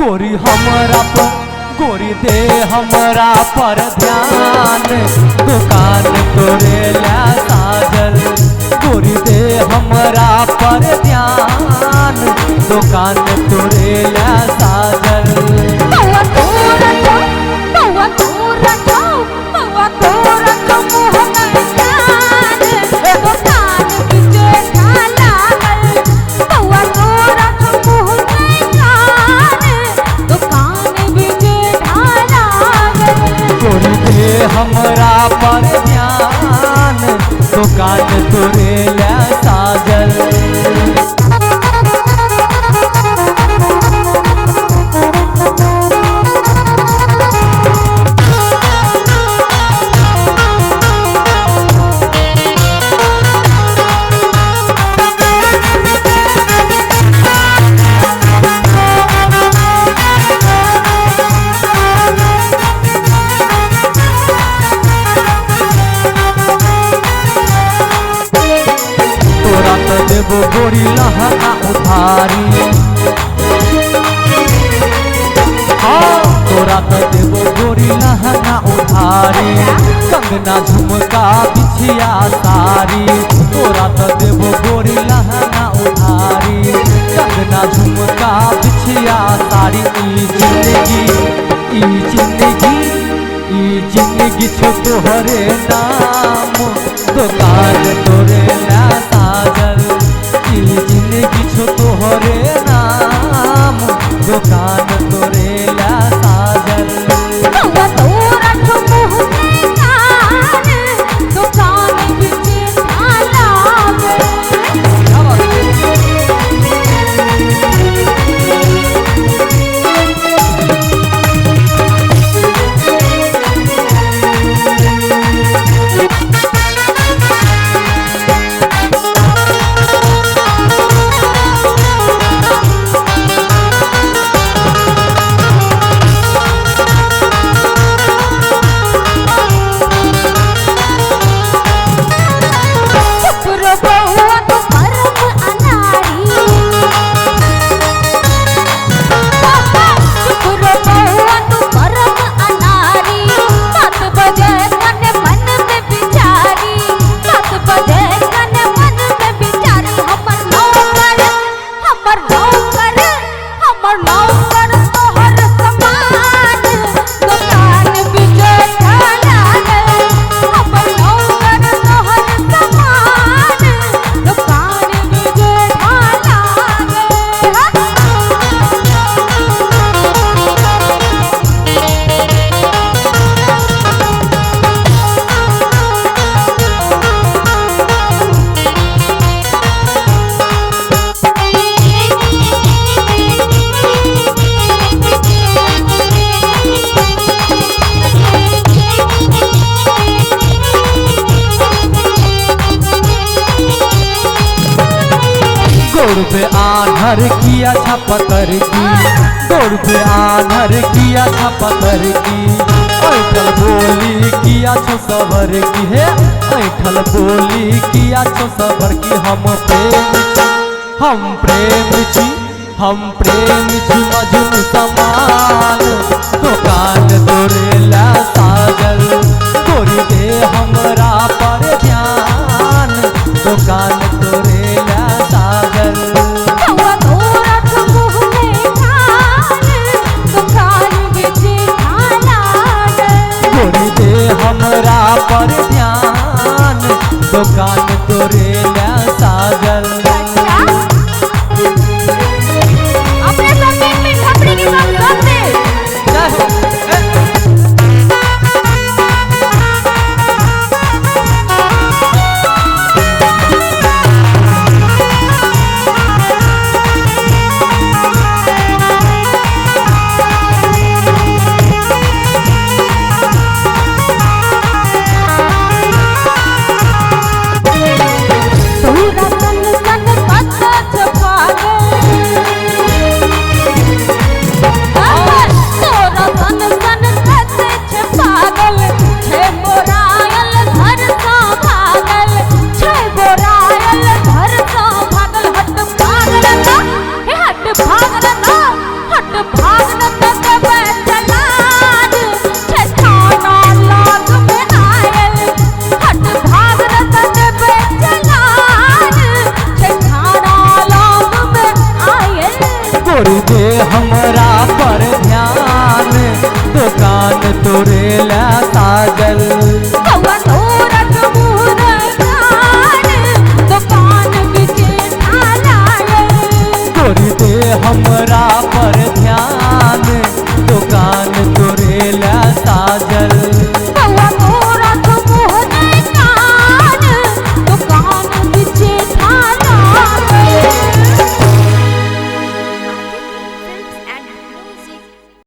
गोरी हमरा पर गोरी दे हमरा पर ध्यान दुकान तोरे ला साजल। गोरी दे हमरा पर ध्यान दुकान तोरे ला साजल। बउआ तोरा छौ, बउआ तोरा छौ, बउआ तोरा छौ मुँह में कान, दुकान बिच लागल। बउआ तोरा छौ मुँह में कान, दुकान बिच लागल। गोरी दे हमरा पर ध्यान दुकान तोरे ला साजल। तोरा तो देबो गोरी लहंगा उधारी, हाँ तोरा तो देबो गोरी लहंगा उधारी, कंगना झुमका बिछिया सारी। तोरा तो देबो गोरी लहंगा उधारी, कंगना झुमका बिछिया सारी। ई जिंदगी ई जिंदगी ई जिंदगी छो तोहरे नाम दुकान तोरे ला साजल। ई जिंदगी छो तोहरे नाम दुकान तोरे ला साजल। बउआ तोरा छौ मुँह में कान, दुकान बिच लागल। चुप रो बउआ तू परम अनारी, चुप रो बउआ तू परम अनारी, बात बजे कन मन में बिचारी, बात बजे कन मन में बिचारी। हमर नौकर हमर नौकर हमर नौकर तोहर समान, दुकान बिच लागल। हमर नौकर तोहर समान, दुकान बिच लागल। गोड़ पे आन्हर किया छा पतर की, गोड़ पे आन्हर किया छा पतर की, ऐठल बोली किया छो सबर की, हे ऐठल बोली किया छो सबर की। हम प्रेम छी हम प्रेम छी हम प्रेम छी मजनू समान दुकान तोरे ला साजल। गोरी दे हमरा पर ध्यान दुकान तोरे ला साजल। बउआ तोरा छौ मुँह में कान, दुकान बिच लागल। गोरी दे हमरा पर ध्यान दुकान तोरे